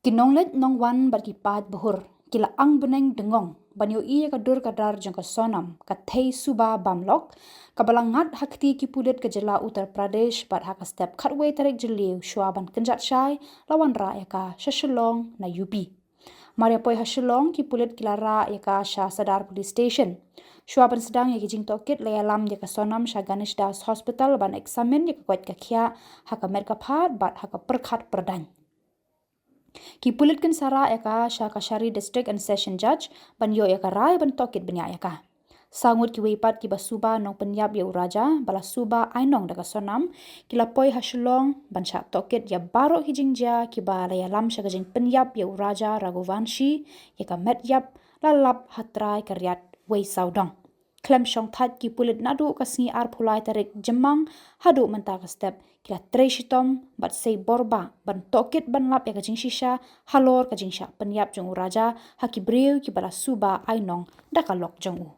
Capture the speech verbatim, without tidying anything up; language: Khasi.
Ki nongleit nongwan bad ki paid bhur ki la ang bneng dngong ban ïohi ïa ka dur ka dar jong ka Sonam, ka thei suba bam lok, kaba la ngat ha kti ki pulit ka jylla Uttar Pradesh bad ha ka step khatwei tarik Jylliew shuwa ban kynjat shai la wanrah ïa ka sha Shillong na U P. Mar ïa poi ha Shillong, ki pulit ki la rah ïa ka sha Sadar Police Station. Shuwa ban sdang ïa ki jingtohkit, la ïalam ïa ka Sonam sha Ganesh Das Hospital ban eksamin ïa ka koit ka khiah ha ka met ka phad bad ha ka pyrkhat pyrdaiñ. Ki pulit kin sa rah ïa ka sha Kachari District and Session Judge ban ïoh ïa ka rai ban tohkit bniah ïa ka. Saw ngut kiwei pat kiba suba nongpynïap ïa u Raja ba la suba ainong da ka Sonam, ki la poi ha Shillong ban shah tohkit ïa baroh ki jingjia kiba la ïalam sha ka jingpynïap ïa u Raja Raghuvanshi ïa ka met ïap la lap ha trai ka riat wei sawdong. Khlem shongthait, ki pulit naduh ka sngi arphew lai tarik Jymmang haduh mynta ka step ki la trei shitom bad sei bor bah ban tohkit ban lap ïa ka jingshisha halor ka jingshah pynïap jong u Raja ha ki briew kiba la suba ainong da ka lok jong u.